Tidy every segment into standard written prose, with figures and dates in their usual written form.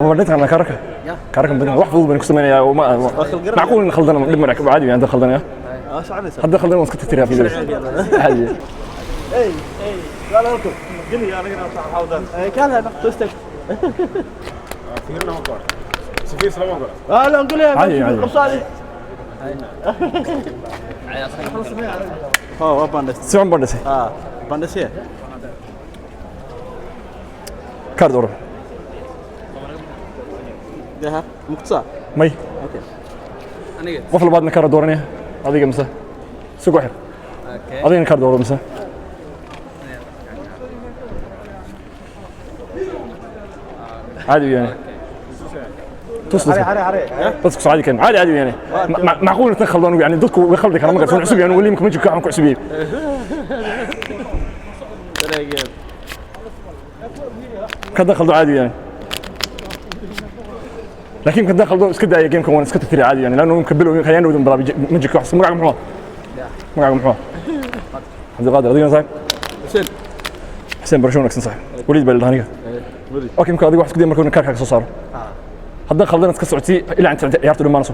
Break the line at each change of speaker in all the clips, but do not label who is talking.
Ma badinta kaararka? Kaararka ma badinta? Wax fudud baan ku samaynayaa oo ma macquul in khaldana dhib ma caadi weeyaan hadda khaldanaya.
Soconaysa.
Hadda khaldan waan iska tirtirayaa fiidada. Caadi.
Ey ey, لا لا اركب قلي انا حاول كان توستك. لا نقول يا
عادي، عادي.
قبصالي ها waa bandhis.
Si fiican baan dhisay.
Ah, bandhisiye.
Kaar dooro.
Daha muqtisa.
May.
Okay.
Aniga.
Qof labaadna kaar dooranaya. Adiga mise? Sug wax yar.
Okay.
Adigana kaar dooro mise? Caadi weeyaan. Tus dadka. Dadku soo caadi kan. Caadi caadi weeyaan. Macquul inta khaldan yani dadku way khaldi karaan ma gartan cusub yani wali ma jirka waxaan ku cusub yahay. Kada khaldo caadi weeyaan. Laakiin kada khaldo iska daaya gamekan waan iska tirtiri caadi yani laanno imka bilow khayaan dhowdan bilaabay ma jirka wax magaca muxuu? Magaca muxuu? Cabdiqaadir adigana saaxiib.
Xuseen.
Xuseen barasho wanaagsan saaxiib. Waliid baa la dhahaa aniga. Okay, imka adiga wax isku day marka kaarkaaga soo saaro. Haddaan khaldan iska socodsii ilaa inta ciyaartu dhammaanayso.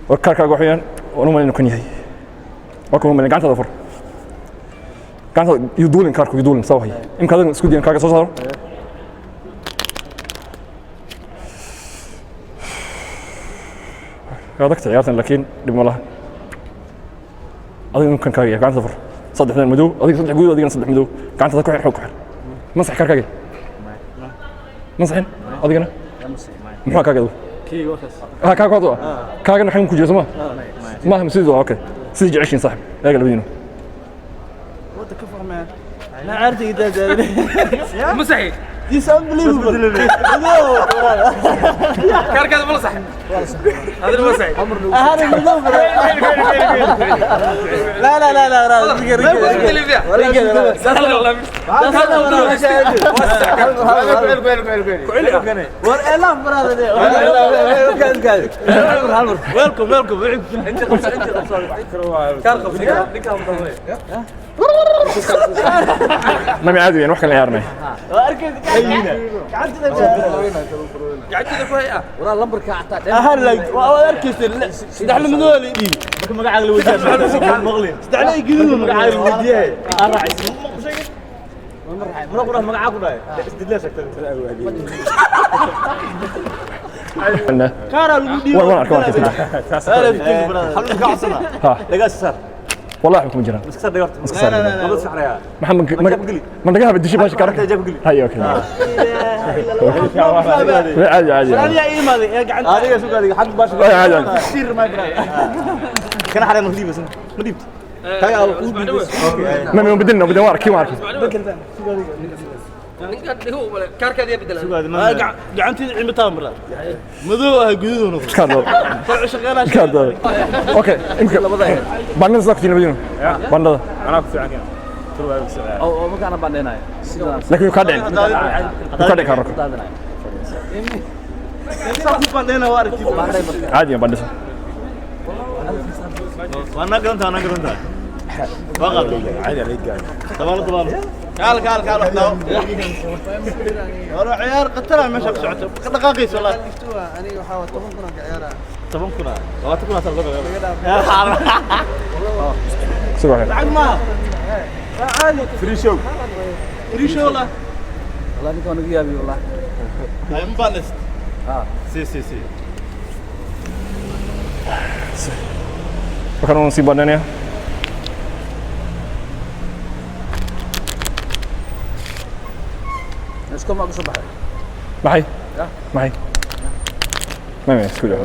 War kaarkaaga wax weeyaan waan u malayn inuu kan yahay. Waa kan u malayn gacantaada fur. Gacantaada yuu duulin kaarku yuu duulin saa wahay. Imka adiga isku day kaaga soo saaro. Waa adagta ciyaartan laakiin dhib ma laha. Adiga imkan kaaga yahay gacanta fur. Saddexdan madow adiga saddex guduud adigana saddex madow gacantaada ku xir xoog ku xir. Masax kaarkaaga. Masaxin adigana muxuu kaaga adigu?
Kii wakaas.
Ah, kaaga waad kaagana xaggan ku jira soo ma maaha sidii okay sidii jeceshiin saaxib eega labadiinu.
What the fuck, man? ما عرفت إذا
Ma saxi.
This unbelievable.
Kaarkaada ma la saxi? Adina ma saxi.
هذا النظام. لا لا لا لا لا. رجال رجال. Welcome, welcome.
Kaar qabsi ninka mudamay.
Mami caadi weeyaan wax kale ciyaarnay.
Gacantida ku hay ah.
Waan arkay waan arkay. Ha والله حكم jiraan iska saar. Maxamed ma naga habadishay baasha kaarka hay okay caadi caadi caadi caadi mami waan bedelna waan arkay waan arkay.
Ninkan dhigo male kaarkaada yaa bedelan.
Gacanteeda cimitaan maraa madow ah guduud noqdo.
Kaar door. Kaar door. Okay, imka bandada saa ku tiina labadiinu bandada.
Oo markaana bandhinayo sidaan.
Laakiin wuu kaa dhicin wuu kaa dhicin kaarka.
Saa ku bandhayna waa aragti.
Caadi bandhisa.
Kaal kaal kaal wax daawo waro ciyaar khatar ah meesha ku socoto ka dhaqaaqayso wallahi.
Aniga waxaa waa 10,000 aan ka ciyaaraa.
10,000 20,000 sal.
Sug wax yar.
Lacag maaha waa caadi free show free show la.
Wallahi ninka waa nagu yaabiyo wallahi.
Ay ma bandhist si si si.
Waxaan uun sii bandhanaya.
Isku ma soo baxay.
Maxay maxay mami isku dhaw.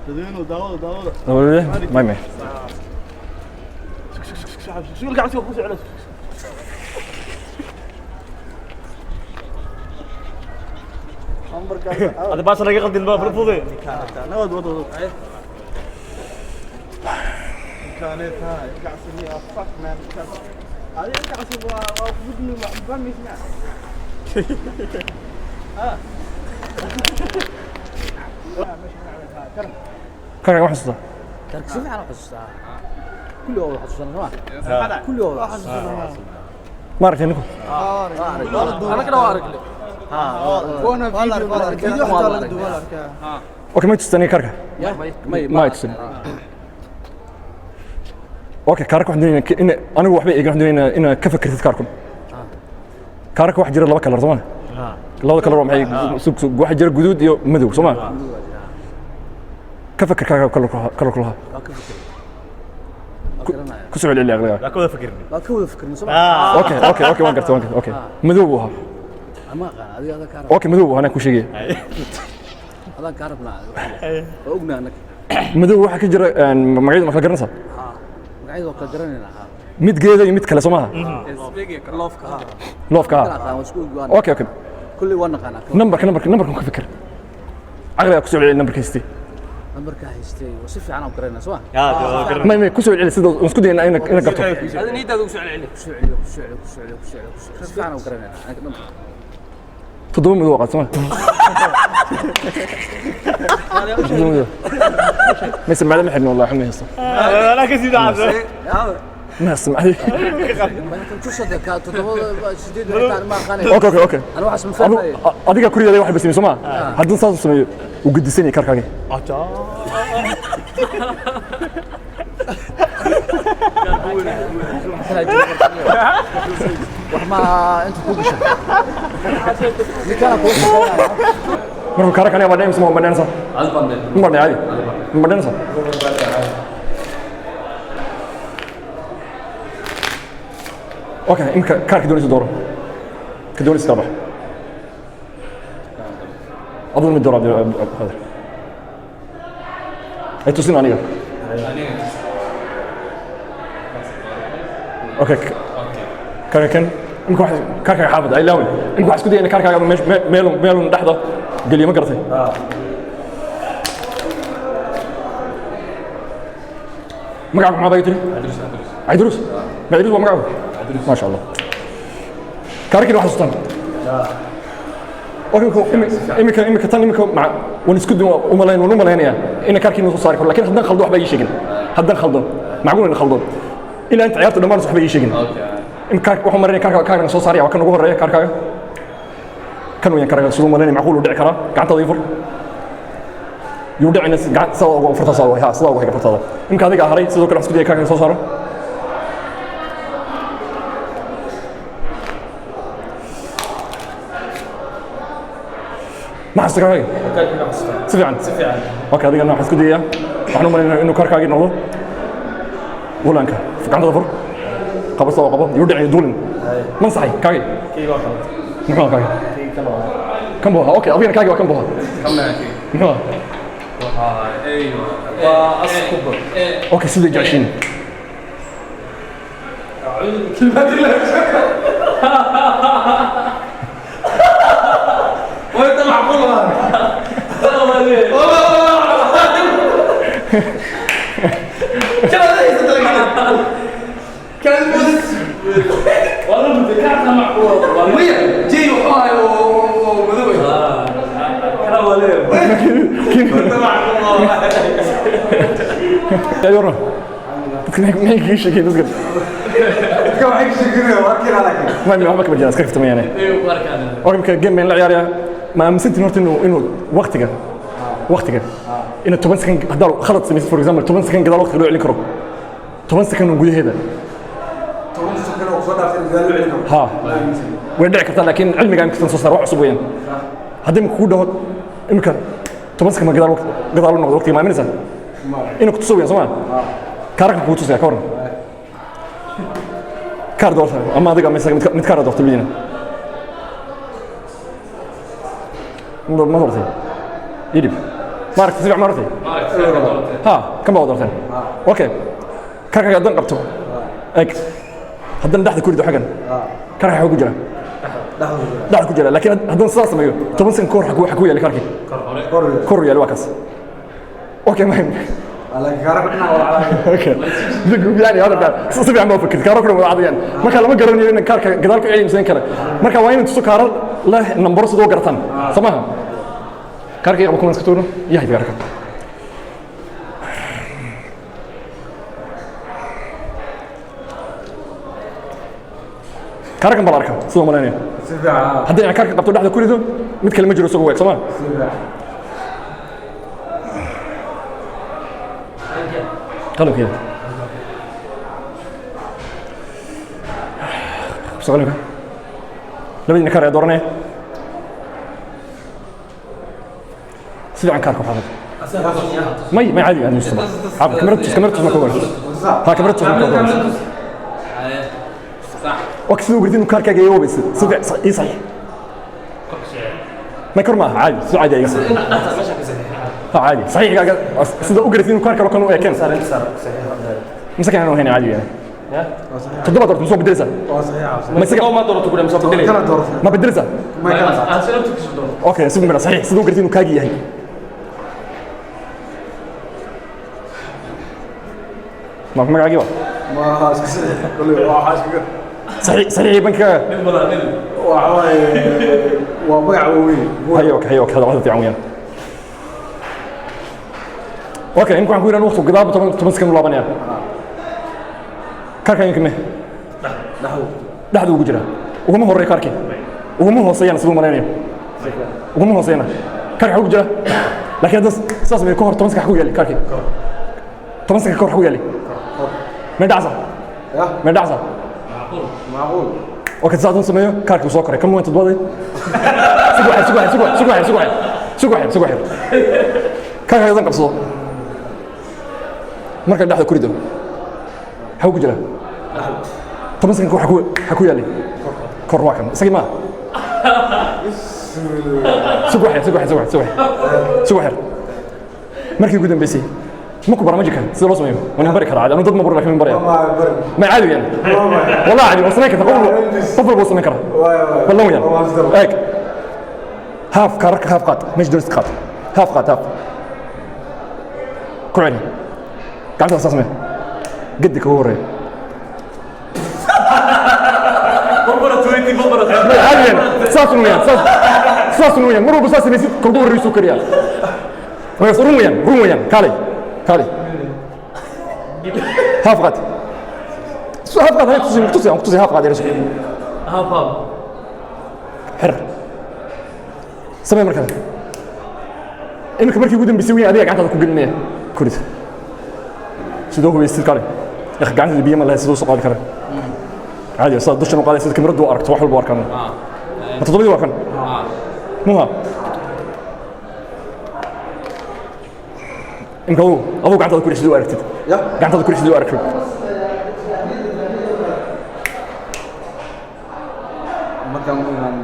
Dadweynuhu daawada daawada.
May may.
Suul gacanta ku socda.
هذا باص laga qaldin ba furfude.
Nabad wad wad.
Kaarka wax xasuustaa?
Kaarka si fiican u xasuustaa. Kulli waa wada xasuusanaa soo ma? Kulli waa wada xasuusanaa.
Ma aragtay ninku?
Anagana waa aragnay.
Waa la arkay, video xataa laga duwa la arkaa.
Okay, may tustaan kaarka?
Ya may.
Ma tusin. Okay, kaarka waxaan doonaynaa in anigu waxba eegin, waxaan doonaynaa inaad ka fakirtid kaarkun. Kaarka waxaa jira laba kalar, soo ma? Labada kalar waa maxay? Sug sug, waxaa jira guduud iyo madow, soo ma? Ka fakir kaarka kalarku lahaa.
Waa ka fikir, waa garanaya.
Ku soo celceli aqliga.
Waa ka wada fikirnay.
Waa ka wada fikirnay soo ma?
Okay, waan gartay, waan gartay. Okay, madow buu ahaa.
Ama aqaan adiga, adaa kaa rabnaa.
Okay, madow buu ahaa, anaa ku sheegaya.
Adaan kaa rabnaa, waa ognaa annaga.
Madow waxaa ka jira magacyada ma kala garanaysaa?
Magacyada waa kala garanaynaa, ha.
Mid geeda iyo mid kale, soo maaha?
Loofka, ha.
Loofka,
kala
ha.
Aqaan waa isku og waan.
Okay.
Kulli waa naqaanaa.
Nambarka ka fikir, caqligaa ku soo celceli nambarka haystay.
Nambarka haystay waa si fiican aan garanayna soo ma?
May ku soo celceli sida waan isku dayna ina garto.
Adi niyadaada ugu soo celceli.
Ku soo celiyo, ku soo celiyo, ku soo celiyo, ku soo celiyo, ku soo celiyo, si fiican aan garanaynaa anaga dhan.
Toddoba madow qaad, soo ma? Toddoba madow mayse macda ma xidhno, wallahi ma haysto.
Anaa ka sii dhacdo.
Ma haysto macdi.
Ma inta tusada ka toddoba sideed xitaa ma aqaanay.
Okay.
Ana waxaas ma fahmayo.
Adiga kuriyaday wax basimi, soo ma? Haddii saas u sameeyo uu gedisan yahay kaarkaagii.
Wax ma inta ku gashay ninkaan kuu shaqeynaya.
Marka kaarka aniga badhayn mise ma badhaynaysaa? Ma badhay caadi, ma badhaynaysaa? Okay, imika kaarka doonaysa dooro, ka doonaysa kala bax. Aduna mid dooro, Cabdiqaadir, ay tusin aniga. Okay, kaarka kan imika wax kaarkaaga xaafad ay laawin. Imika waxaa isku dayana kaarkaaga meelun dhexda geliyo, ma garatay? Magacaagu maxaa baa tiri? Cabdurus. Ma Cabdurus waa magacaagu? Ma sha Allah. Kaarkiina waxaa xasuustaan? Okay, imika tan imika maca waan isku umalayn, waan u malaynayaa ina kaarkiina soo saari karo, laakiin haddaan khaldo waxba ii sheegin. Haddaan khaldo, macquul in khaldo, ilaa inta ciyaarta dhammaanayso waxba ii sheegin. Imika waxaan marinaya kaarka, kaarkan soo saaraya waa kan ugu horeeya. Kaarkaaga kan weeyaan. Kaarkaaga siduu malaynaya macquul u dhici karaa. Gacantaada ii fur, yuu dhicina gacan sidaa ugu furta, saa ha, sidaa ugu hayga furtaada. Imika adiga haray, sidoo kale waxaan isku dayaya kaarkan soo saaro. Ma xasuusta kaarkaaga si fiican? Si fiican. Okay, adigana waxaan isku dayayaa, waxaan u malaynayaa inuu kaarkaagii noqdo wulanka. Gacantada fur, qabo, sidaa u qabo, yuu dhicin, duulin. Man saxay kaagii? Muxuu ahaa kaagii? Kan buu ahaa. Okay, adigana kaagii waa kan buu ahaa. Muxuu ahaa? Okay, sida jeceshiin.
وانت معقول. كان والله كان معقول ويا جي وحاي ومدوي كان ولا انت معقول.
Ya yorna dadka maxay kaga sheekeen dadkan?
Dadka waxay ka sheekeynayaan waa arkeen laakiin.
Ma waxba kama jiraan, iska kaftamayaan. Okay, marka game baan la ciyaarayaa. Ma aaminsantiin horta inuu waqtiga inaad 10 second haddaad khalad samaysid, for example, 10 second gadaal waqtiga loo celin karo, 10 second un gudaheeda?
10 second oo soo dhaaftay gadaal loo celin karo?
Ha, way dhici kartaa, laakiin cilmiga imika soo saar wax cusub weeyaan. Haddii imika kugu dhaho imika 10 second ma gadaal gadaal u noqdo waqtiga, ma aaminaysaa inuu kutuso weeyaan, soo ma? Kaarka kugu tusaya, ka waran kaar doorta, ama adiga ama isaga, mid kaar doorta midina ma doortay? Idhib, ma aragtay? Si fiican ma aragtay? Ha, kan baa doorteen. Okay, kaarkaaga haddaan qabto, eeg, haddaan dhexda ku rido xaggan, kaarka xagga ku jira, dhexda ku jira, laakiin haddaan sidaas sameeyo 10 second kahor xaguu xaguu yaali kaarkii? Kor u yaali, waa kaas. Okay, muhim.
Laakiin kaarka dhinaca waa calaamad.
Okay, yani hada si fiican baa fikir kaaro kuna wada cadayaan. Marka lama garanayo in kaarka gadaal ku celiyo misan kale. Marka waa inaan tuso kaarar leh nambaro sidoo garataan, soo maaha? Kaarka qaba kuma iska tuurno yahay kaarka. Kaarkan baa la arkaa sidoo malaynaya. Haddii aan kaarka qabto dhexda ku rido, mid kale ma jiro isagoo weeg, soo ma? Qalamkeeda. Qabso qalamka. Labadiina kaar ayaa dooranaya. Si fiican kaarka waxaa may may caadi caadi mustafa. Caab kamarad tus, kamarad tus ma ka waran. Ha, kamarad tus ma ka waran. Waa sidoo gurdin kaarkaaga iyo wabaysa. Si fiican ii saxiix. Ma kor maaha, caadi, si caadi iga saxiix. Ha, caadi. Saxiixkaaga sida u garatid inuu kaar kale kan u ekeen. Mise kan aanu ahayn caadi yani. Toddoba doorto ma soo bedeleysaa? Ma isaga
ma doorato ku dhamso bedelay.
Ma bedeleysaa? Okay, si mira saxiix sidoo garatid inuu kaagi yahay. Ma magacaagii ba? Saxiix saxiix bankaaga.
Waa magac waaweyn.
Hayo hayo, hada waxda fiican weeyaan. Okay, imka waxaan ku yidhaha waqtigu gadaal 10 second u laabanaya. Kaarkan imka me dhexdu ugu jiraa, uguma horreeyo kaarkii, uguma hooseeyana siduu malaynayo, uguma hooseeyana kaarka xagu jira. Laakiin hadda sidaas may ka hor 10 second xagu yaali kaarkii, 10 second ka hor xagu yaali. May dhacsa, may dhacsa.
Macquul.
Okay, sidaas sameeyo kaarkii soo koray kan weyn toddobadii. Sugu waxay, sugu waxay, sugu waxay, sugu waxay, sugu waxay, sugu waxay. Kaarka hadan qabsado marka dhexda ku rido, xagu ku jira 10 second waxa ku waxa ku yaali kor, waa kan isagii ma. Sugu waxay, sugu waxay, sugu waxay, sugu waxay, sugu waxay. Markii ugu dambeysay ma ku bara majika sida loo sameeyo, waan bari karaa caadi. Anu dad ma baro, laakiin waan baraya. Ma caadi weeyaan, والله caadi waan samayn kartaa, qof walba wuu samayn karaa wallan weeyaan. Eeg, haaf kaararka, haaf qaad, meesha doonaysid qaad, haaf qaad, haaf ku celi gacanta, saas samee, gedi ka ugu horreeya. Ma caadi weeyaan, saas un weeyaan, saas saas un weeyaan. Mar walba saas samaysid, ka ugu horreysuu kariyaa. Markaas run weeyaan, run weeyaan. Kaalay, kaalay, haaf qaad, haaf qaad, tusi tusi, aan ku tusi haaf qaad yarso.
Haaf haaf.
Xir, samee mar kale. Iminka markii ugu dambeysay weyn adiga gacantaada ku gelinaya kurid sidoo hubaysid. Kale yakh, gacantaada biyo ma lahayd, sidoo soo qaadi kara caadi, sidaad dushan u qaadaysid, kamaradu aragto, wax walba u arkaan. Ma toddobadii waa kan muha? Imka aduu gacantaada ku sidoo u aragtid, gacantaada ku sidoo u aragtid.
Markaan u imaan.